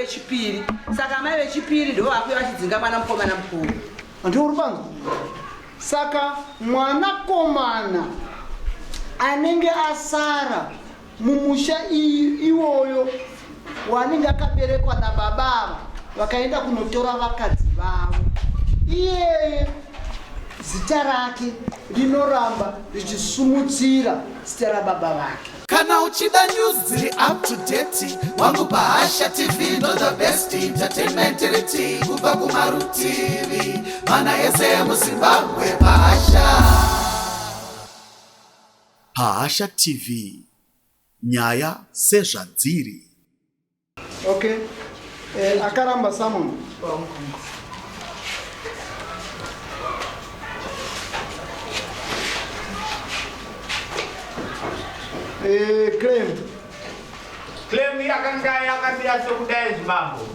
vechipiri. Saka amai vechipiri ndo vakuya vachidzinga mwana mukomana mukuru. Ndiwo uri panzwa? Saka mwanakomana anenge asara mumusha iwoyo wanenge akaberekwa nababa ava vakaenda kunotora vakadzi vavo, iyeye zita rake rinoramba richisumutsira zita rababa vake. Kana uchida news dziri up to date wangu paHasha TV ndo the best entertainment riti kubva kumarutivi mana ese emuZimbabwe paHasha. PaHasha TV, nyaya sezvadziri. Okay. Akaramba summon. Claim. Claim yakanga yakamira sokudai zvimambo.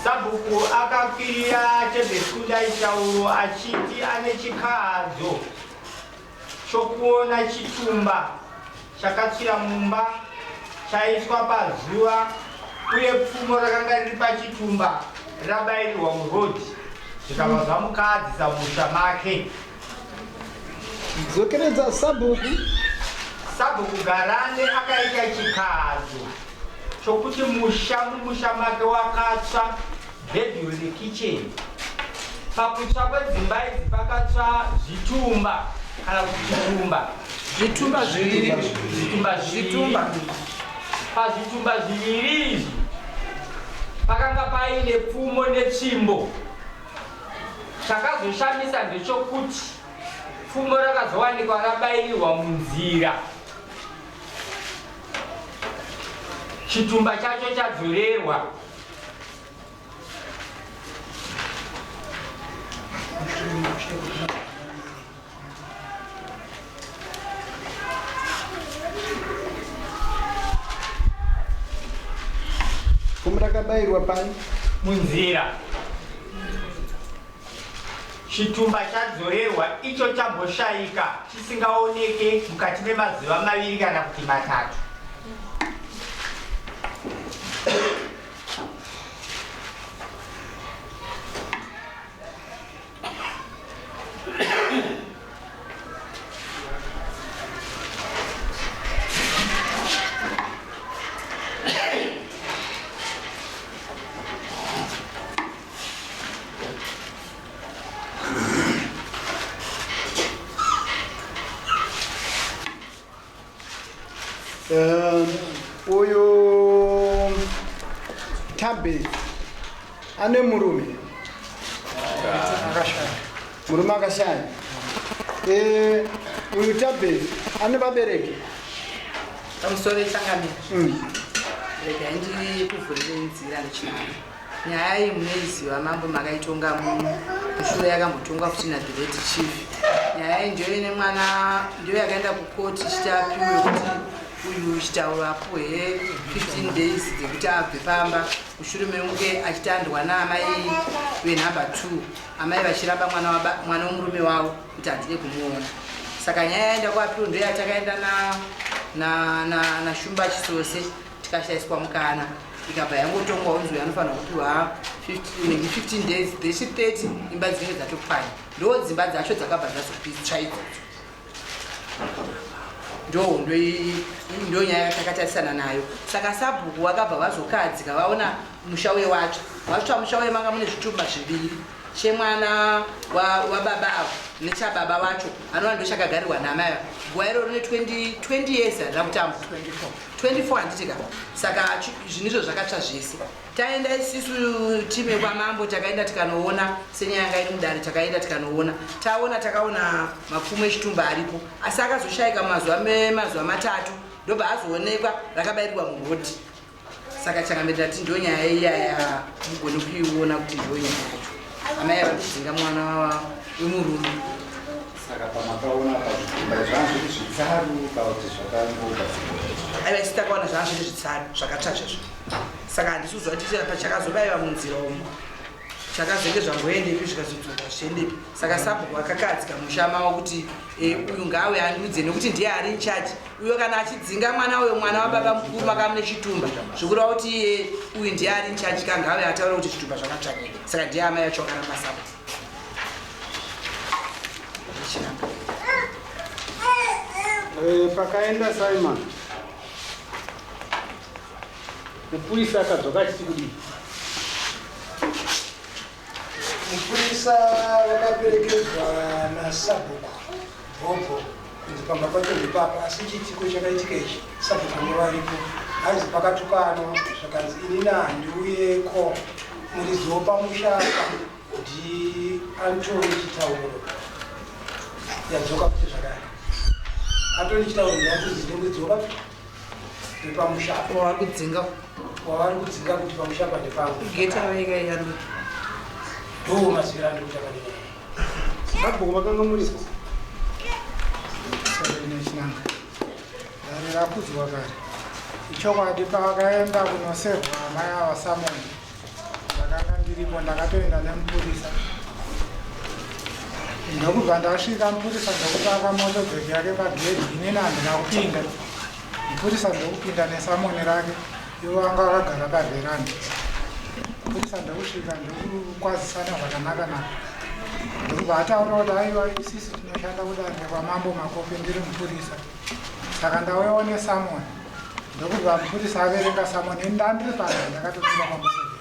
Sabhuku akakwirira Chebesunda Chauro achiti ane chikahadzo chokuona chitumba chakatsvira mumba chaiswa pazuva uye pfumo rakanga riri pachitumba rabairirwa murodhi zvikabva zvamukahadzisa musha make. Dzokeredza sabhuku. Sabhuku Garande akaita chikahadzo chokuti musha mumusha make wakatsva bedroom nekicheni. Pakutsva kwedzimba idzi pakatsva zvitumba kana kuti chitumba. Zvitumba zviviri. Zvitumba zviviri. Zvitumba. Pazvitumba zviviri izvi pakanga paine pfumo netsvimbo. Chakazoshamisa ndechokuti pfumo rakazowanikwa rabairirwa munzira. Chitumba chacho chadzorerwa. Pfumo rakabayirwa pani? Munzira. Chitumba chadzorerwa icho chamboshaika chisingaoneke mukati memazuva maviri kana kuti matatu. Uyu Tabe ane murume murume akashaya. Uyu Tabe ane vabereki. Pamusoro ichangamira. Regai ndikuvhurire nzira ndichinanga. Nyaya iyi munoiziva mambo, makaitonga muno mushure yakambotongwa futi na the late chief. Nyaya iyi ndiyo ine mwana, ndiyo yakaenda kukoti ichiti apiwe kuti uyu Chitauro apuhe 15 days dzekuti abve pamba mushure mekunge achitandwa naamai venhamba 2, amai vachiramba mwana wemurume wavo kuti handide kumuona. Saka nyaya yaenda kuapiwo ndiyo yatakaenda naShumba Chisose, tikashaiswa mukana, ikabva yangotongwa unzi uyu anofanira kupiwa 15 days, dzechi 30 imba dzinenge dzatopwanya. Ndo dzimba dzacho dzakabva dzazopitsva idzodzo. Ndo nyaya yatakatarisana nayo. Saka sabhuku vakabva vazokadzika vaona musha uye watsva. Watsva musha uye manga mune zvitumba zviviri, chemwana wababa avo nechababa vacho, anova ndo chakagarirwa naamai ava nguva iroro ne 20 years handina kutamba 24 handitika. Saka zvinhu izvo zvakatsva zvese. Taenda isisu timu yekwamambo, takaenda tikanoona senyaya yanga iri mudare. Takaenda tikanoona, taona takaona mapfumo echitumba aripo, asi akazoshayika mazuva matatu ndobva azoonekwa rakabairwa murodhi. Saka changamire, tati ndo nyaya iyaya mugone kuiona kuti ndo nyaya yacho, amai vari kudzinga mwana wemurume. Saka pamakaona pazvitumba zvanga zviri zvitsaru kana kuti zvakangogadzirwa? Aiva, isi takaona zvanga zviri zvitsaru zvakatsva zvezvo. Saka handisi kuziva kuti pachakazobaiwa munzira umu. Chakazenge zvamboendepi zvikazodzoka zvichiendepi. Saka sabhuku akakadzika musha mavo kuti eh, uyu ngaawe andiudze nekuti ndiye ari incharge. Uyo kana achidzinga mwana uyo mwana wababa mukuru makamune chitumba zvikureva kuti iye uyu ndiye ari incharge ka ngaawe ataure kuti zvitumba zvakatsva nei. Saka ndiye amai vacho vakaramba sabhuku. Eh, pakaenda Simon mupurisa akadzoka achiti kudii? Mupurisa vakaperekedzwa nasabhuku Bhobho kunzi pamba pacho ndipapa, asi chiitiko chakaitika ichi sabhuku nevaripo hanzi pakatukanwa zvakanzi inini handiuyeko muridzi wopamusha apa ndiAntony Chitauro yadzoka futi zvakare Antony Chitauro ndiyakuzi ndimuridzi wopapi wepamusha apa Wavari kudzinga. Wavari kudzinga kuti pamusha apa ndepangu. Geta vega yando. Ndo maziviro andiri kuita pane nyaya. Sabhuku makanga muripo. Chinanga. Dare rakudzwa kare. Ichokwadi pavakaenda kunosevhwa amai ava samoni ndakanga ndiripo ndakatoenda nemupurisa ndokubva ndasvika mupurisa ndokupaka motobheki yake pagedhi inini handina kupinda mupurisa ndokupinda nesamoni rake ivo vanga vakagara pavheranda mupurisa ndokusvika ndokukwazisana zvakanaka naka ndokubva ataura kuti aiwa isisi tinoshanda kudare kwamambo makope ndiri mupurisa saka ndauyawo nesamoni ndokubva mupurisa averenga samoni ini ndandiri panze ndakatotura pamotobheki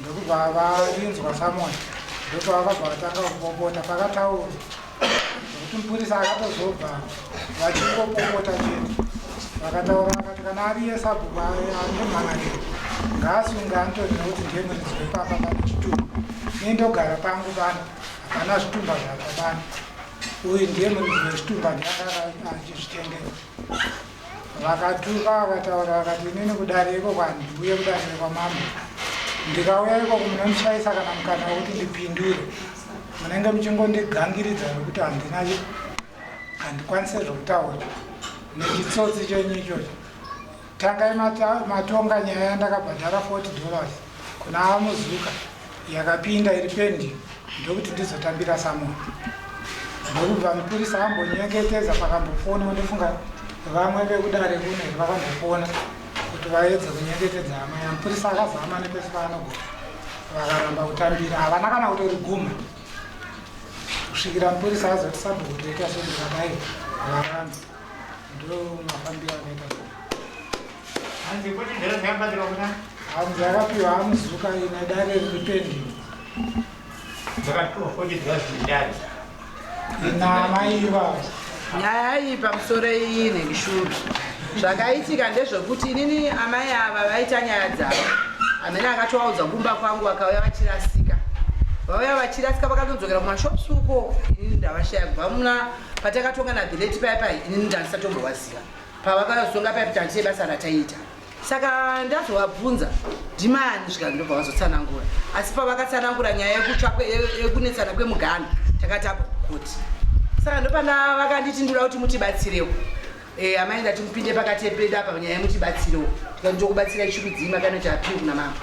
ndokubva varinzwa samoni ndopavakabva vatanga kupopota pakataurwa nokuti mupurisa akatozobva vachingopopota chete vakataura vakati kana ariye sabhuku andimhan'arira ngaasunge antoni nekuti ndiye muridzi wepapa pane chitumba ini ndogara pangu pano hapana zvitumba zvatsva pano uyu ndiye muridzi wezvitumba ndiye anga achizvichengeta Vakatuka vakataura vakati inini kudare iko kwandiuye kudare kwamambo ndikauya ikoko munondishaisa kana mukana wekuti ndipindure munenge muchingondigangiridza zvekuti handina handikwanise zvekutaura nechitsotsi chenyu ichocho tangai matonga nyaya yandakabhadhara 40 dollars kuna amuzuka yakapinda iri pending ndokuti ndizotambira samoni ndokubva mupurisa ambonyengetedza pakambofonwa ndofunga vamwe vekudare kuno here vakambofona kuti vaedze kunyengetedza hama yamupurisa akazama nepese paanogona vakaramba kutambira havana kana kutoriguma kusvikira mupurisa azoti sabhuku toita sendikadai varamba ndo mafambiro akaita Hanzi kuti ndero dzakabhadhirwa kuna hanzi akapiwa amuzuka ine dare riri pending dzakapiwa 40 dollars nedare. ina amai ivavo Nyaya iyi pamusoro iyi nengishuru. Zvakaitika ndezvekuti inini amai ava vaita nyaya dzavo. Amene akatovaudza kumba kwangu vakauya vachirasika. Vauya vachirasika vakatodzokera kumashops uko inini ndavashaya kubva muna patakatonga nadhileti paya paya inini ndandisatombovasiya. Pavakazonga paya kuti handise basa rataiita. Saka ndazovabvunza ndimani zvikanzi ndobva vazotsanangura. Asi pavakatsanangura nyaya yekutsva yekunetsana kwemugano takati apo kukoti. Saka ndopana vakanditi ndoda kuti mutibatsirewo. Eh, amai ndati mupinde pakati pedu apa nyaya yemutibatsirewo. Tikati ndokubatsirai chirudzii makanoita appeal kuna mambo.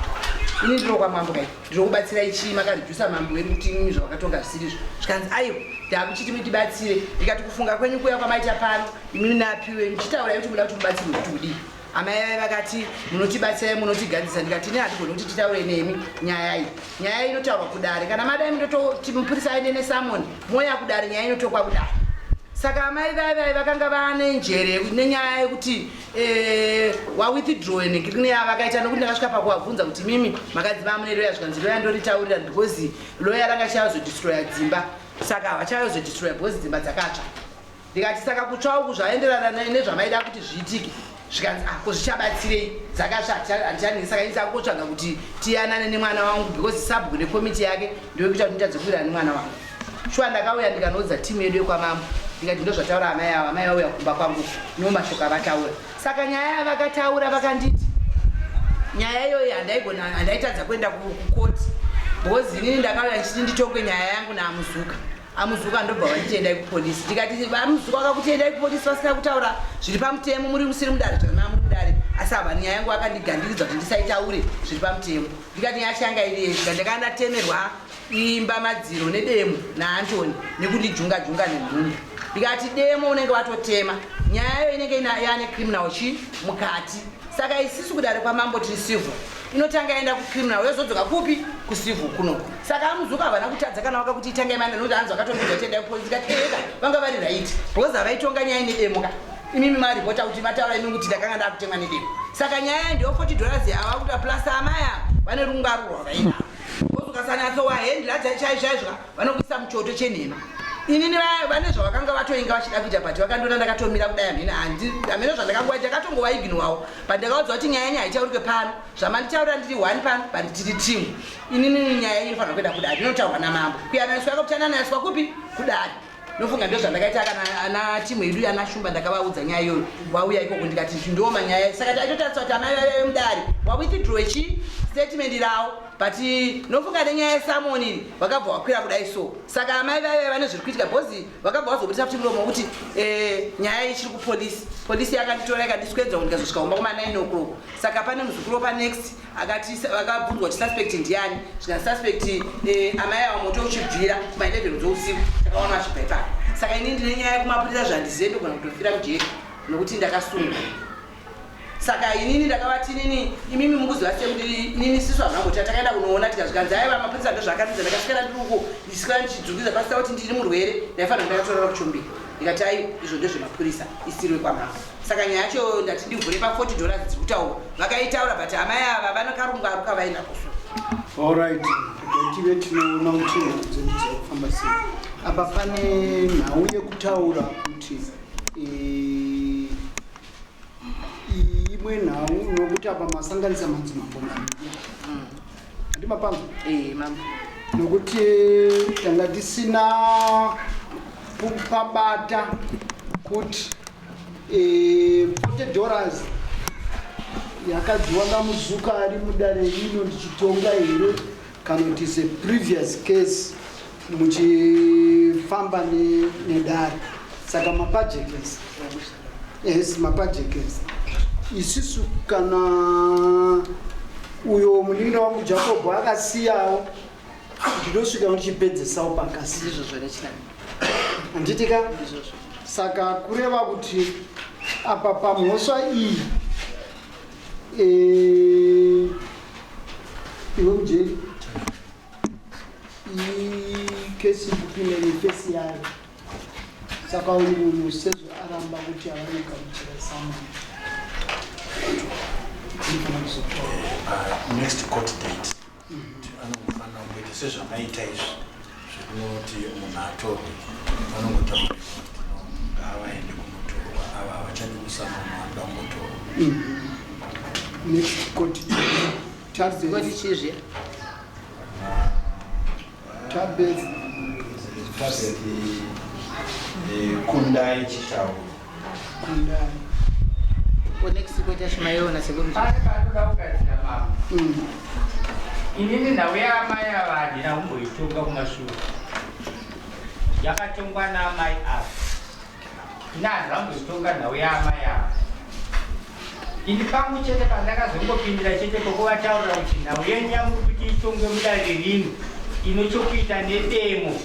Ini ndiro kwamambo kai. Ndinokubatsirai chii makaredusa mambo wedu kuti imimi zvavakatonga zvisirizvo. Zvikanzi aiwa ndakuchiti mutibatsire. Ndikati kufunga kwenyu kuya kwamaita pano imimi naAppeal muchitaura kuti muda kuti mubatsirwe kuti kudii. Amai vaye vakati munotibatsirai munotigadzisa ndikati ini hatigoni kuti titaure nemi nyaya iyi. Nyaya iyi inotaurwa kudare kana madai mundototi mupurisa aende nesamoni moya kudare nyaya inotokwa kudare. Saka amai vaye vaye vakanga vane njere nenyaya yekuti eh, wawithdraw nekune yavakaita nokuti ndakasvika pakuvabvunza kuti mimi makadzi vamune loya zvikanzi loya ndoritaurira because loya ranga chayazodestroya dzimba saka havachayazodestroya because dzimba dzakatsva. Ndikati saka kutsva uku zvaenderana nezvamaida kuti zviitike zvikanzi ah ko zvichabatsirei dzakatsva handichaningi saka ini takutsvaga kuti tiyanane nemwana wangu because sabhuku nekomiti yake ndoyekuita kuti nditadze kuwirana nemwana wangu shuwa ndakauya ndikanoudza timu yedu yekwamambo ndikati ndozvataura amai ava amai vauya kumba kwangu no mashoko avataura saka nyaya yavakataura vakanditi nyaya iyoyi handaigona handaitadza kuenda kukoti because inini ndakauya ndichiti nditongwe nyaya yangu naamuzuka Amuzuka ndobva vanditi endai kupolisi ndikati amuzuka vakakuti endai kupolisi vasina kutaura zviri pamutemo muri musiri mudare zvakanaka muri mudare Asi ava nyaya yangu akandigandiridza kuti ndisaitaure zviri pamutemo. Ndikati nyaya yacho yanga iri yezvika ndakanga ndatemerwa imba madziro nedemo naAntony nekundijunga junga nenhumbu. Ndikati demo unenge watotema nyaya iyo inenge yane criminal chi mukati. Saka isisu kudare kwamambo tiri civil inotanga yaenda kucriminal yozodzoka kupi kucivil kunoku. Saka amuzuka havana kutadza kana vakakuti itangai maenda nokuti hanzi vakatombidza kuti endai kupolisi. Ndikati eka vanga vari right because havaitonga nyaya nedemo ka. Imimi maripota kuti mataura imi kuti ndakanga ndakutemwa nedemo. Saka nyaya ndiyo 40 dollars yava kuta plus amai ava vane rungwaro rwavainavo. Ukasanyatsowahendla chaizvaizvo vanokuisa muchoto chenhema. Inini vane zvavakanga vatoinga vachida kuita but vakandiona ndakatomira kudai hamene hamene zvandakangovaita ndakatongovaignowawo but ndakavaudza kuti nyaya yenyu haitaurike pano zvamanditaurira ndiri one pano but tiri team. Inini nyaya yenyu inofanira kuenda kudare inotaurwa namambo. Kuyananiswa yako kuchanananiswa kupi? Kudare. Nofunga ndozvandakaita kana ana timu yedu ana Shumba ndakavaudza nyaya iyoyo vauya ikoko ndikati ndo manyaya saka taitotarisa kuti amai vaive mudare wawithdraw chi statement ravo but nofunga nenyaya yesamoni iri vakabva vakwira kudai so saka amai vaive vane zviri kuitika because vakabva vazobudisa futi muromo wekuti eh, nyaya ichiri kupolisi polisi yakanditora ikandiswedza ndikazosvika kumba kuma 9 o'clock saka pane muzukuru wepanext akati vakabvunzwa kuti suspect ndiani zvikanzi suspect eh, amai ava moto uchibvira kuma 11 dzousiku takaona vachibva ipapo saka ini ndine nyaya yekumapurisa zvandizive ndogona kutofira mujeri nokuti ndakasungwa saka inini ndakavati inini imimi mukuziva sei kuti inini sisu havana takaenda kunoona tikazvikanzi aiva mapurisa ndozvaakatidza ndakasvikira ndiri uko ndichiswera ndichidzungidza pasita kuti ndiri murwere ndaifanira ndakatorara kuchombika ndikati ai izvo ndezvemapurisa isirwe kwamambo saka nyaya yacho ndati ndivhure pa 40 dollars dziri kutaurwa vakaitaura but amai ava vanokarungaru kavainako so Alright, tive tinoona kuti nhau dzedu dziri kufamba sei. Apa pane nhau yekutaura kuti eh, imwe nhau nokuti apa masanganisa madzimambo maviri. Handi mapanzwa? Eh, mambo. Nokuti tanga tisina kupabata kuti 40 dollars yakadziwa naMuzuka ari mudare rino ndichitonga here kana kuti is a previous case muchifamba nedare. Saka mapajekesi yes, mapajekesi isisu kana uyo munin'ina wangu Jacob akasiyawo ndinosvika ndichipedzisawo pakasi. Ndizvozvo nechinani. Handiti ka? Ndizvozvo. Saka kureva kuti apa pamhosva iyi eh, iwe mujeri ikesi kupinda nefesi yayo saka uyu munhu sezvo aramba kuti avanogamuchira samani ndinofanira kuzotaura next court date anongofanira kungoita sezvamaita izvi zvekunoti munhu atorwe vanongotaurirwa kuti no ngavaende kunotorwa ava havachadi kusamama vanoda kungotorwa. Next court date. Koti chizve? Tabeth. Tabeth Kundai Chitauro. Kundai. Ko next court yacho maiona sekuru? Pane panoda kugadzira mambo. Inini nhau yaamai ava handina kumboitonga kumashure. Yakatongwa naamai ava. Ini handina kumboitonga nhau yaamai ava. Ini pangu chete pandakazongopindira chete pokuvataurira kuti nhau yenyu yamuri kuti itongwe mudare rino ino chokuita nedemo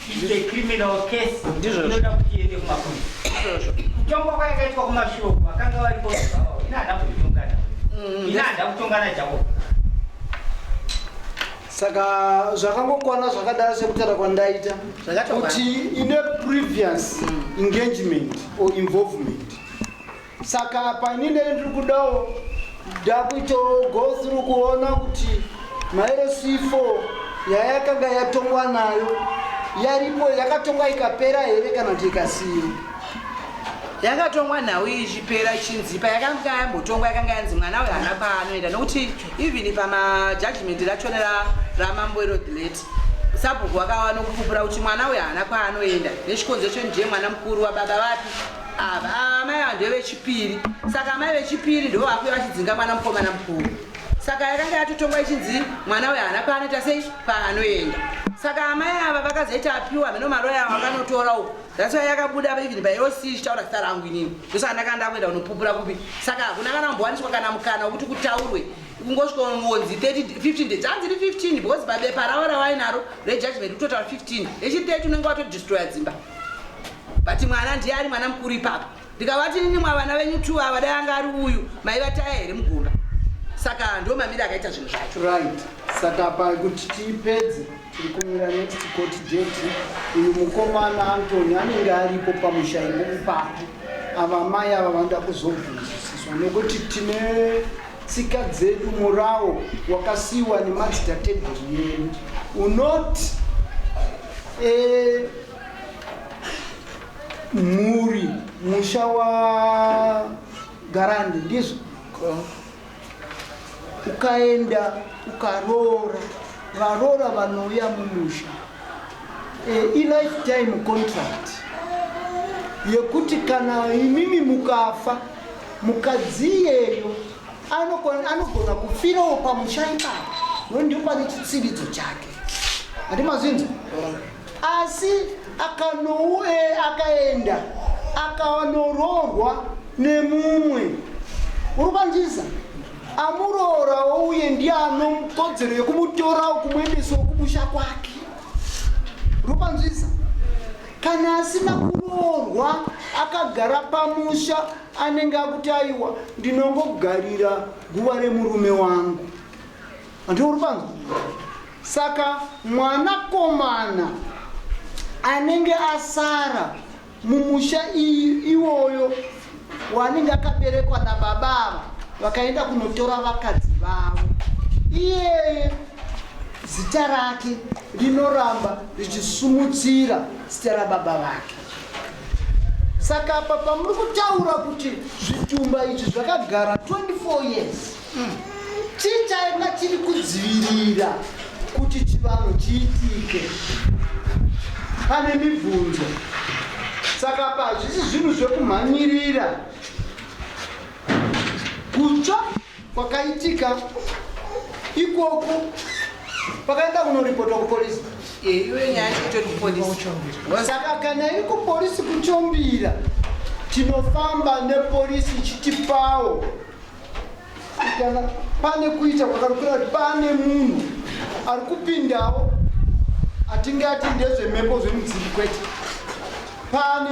it's a criminal case inoda kuti iende kumapurisa. Kutongwa kwayakaitwa kumashure uku vakanga varipo zvavo. Ini handina kumboitonga nhau. Ini handina kutonga naJacob. Saka zvakangokwana zvakadaro sekutaura kwandaita Zvakatokwana. kuti ine previous engagement or involvement. Saka apa ini ndee ndiri kudawo ndakuitawo go through kuona kuti maLC4 yayakanga yatongwa nayo yaripo yakatongwa ikapera here kana kuti ikasiyiwa. Yakatongwa nhau iyi ichipera ichinzi payakanga yambotongwa yakanga yanzi mwana uyu haana kwaanoenda nokuti even pamajudgment rachona ramambo iro the late sabhuku vakava nokupupura kuti mwana uyu haana kwaanoenda nechikonzero cheni ndiye mwana mukuru wababa vapi ava ava amai ava ndevechipiri saka amai vechipiri ndo vakuya vachidzinga mwana mukomana mukuru saka yakanga yatotongwa ichinzi mwana uyu haana kwaanoita sei kwaanoenda. Saka amai ava vakazoita apiwa mheno maroya avo akanotora uko. That's why yakabuda even paLC ichitaura zita rangu inini. Ndosaka ndakanga ndakuenda kunopupura kupi. Saka hakuna kana kumbowaniswa kana mukana wekuti kutaurwe. Kungosvika ngonzi 30 15 days. Hanzi ri 15 because pabepa ravo ravainaro rejudgment kutotaura 15. Rechi 30 unenge watodestroya dzimba. But mwana ndiye ari mwana mukuru ipapo. Ndikavati nini mwavana venyu two ava dai anga ari uyu maivataya here mugomba. Saka ndo mamiri akaita zvinhu zvacho. Right. Saka pa kuti tiipedze tiri kumira next court date. Uyu mukomana Anthony anenge aripo pamusha ipo ipapo. Ava mai ava vanoda kuzobvunzisiswa nekuti tine tsika dzedu murawo wakasiyiwa nemadzitateguru edu unoti eh, mhuri musha wagarande ndizvo ukaenda ukaroora varoora vanouya mumusha e, ilifetime contract yekuti kana imimi mukafa mukadzi iyeyo anogona kufirawo pamusha ipapo no ndipo pane chitsividzo chake handimazvinzwa asi akanoe akaenda akanoroorwa nemumwe uri kwanzisa amuroorawo uye ndiye anokodzero yekumutorawo kumuendesawo kumusha kwake uri kwanzisa kana asina kuroorwa akagara pamusha anenge akuti aiwa ndinongogarira guva remurume wangu Handiwo uri panzwa? Saka mwanakomana anenge asara mumusha iwoyo waanenge akaberekwa nababa ava vakaenda kunotora vakadzi vavo, iyeye zita rake rinoramba richisumutsira zita rababa vake. Saka apa pamuri kutaura kuti zvitumba izvi zvakagara 24 years Chii chainga chiri kudzivirira kuti chivanhu chiitike? Pane mibvunzo. Saka apa hazvisi zvinhu zvekumhanyirira. Kutsva kwakaitika ikoko pakaenda kunoripotwa kupolisi. Iwe nyaya itori kupolisi. Saka kana iri kupolisi kuchombira tinofamba nepolisi ichitipawo kana pane kuita kwakarukira kuti pane munhu ari kupindawo atingati ndezvemhepo zvemudzimu kwete pane.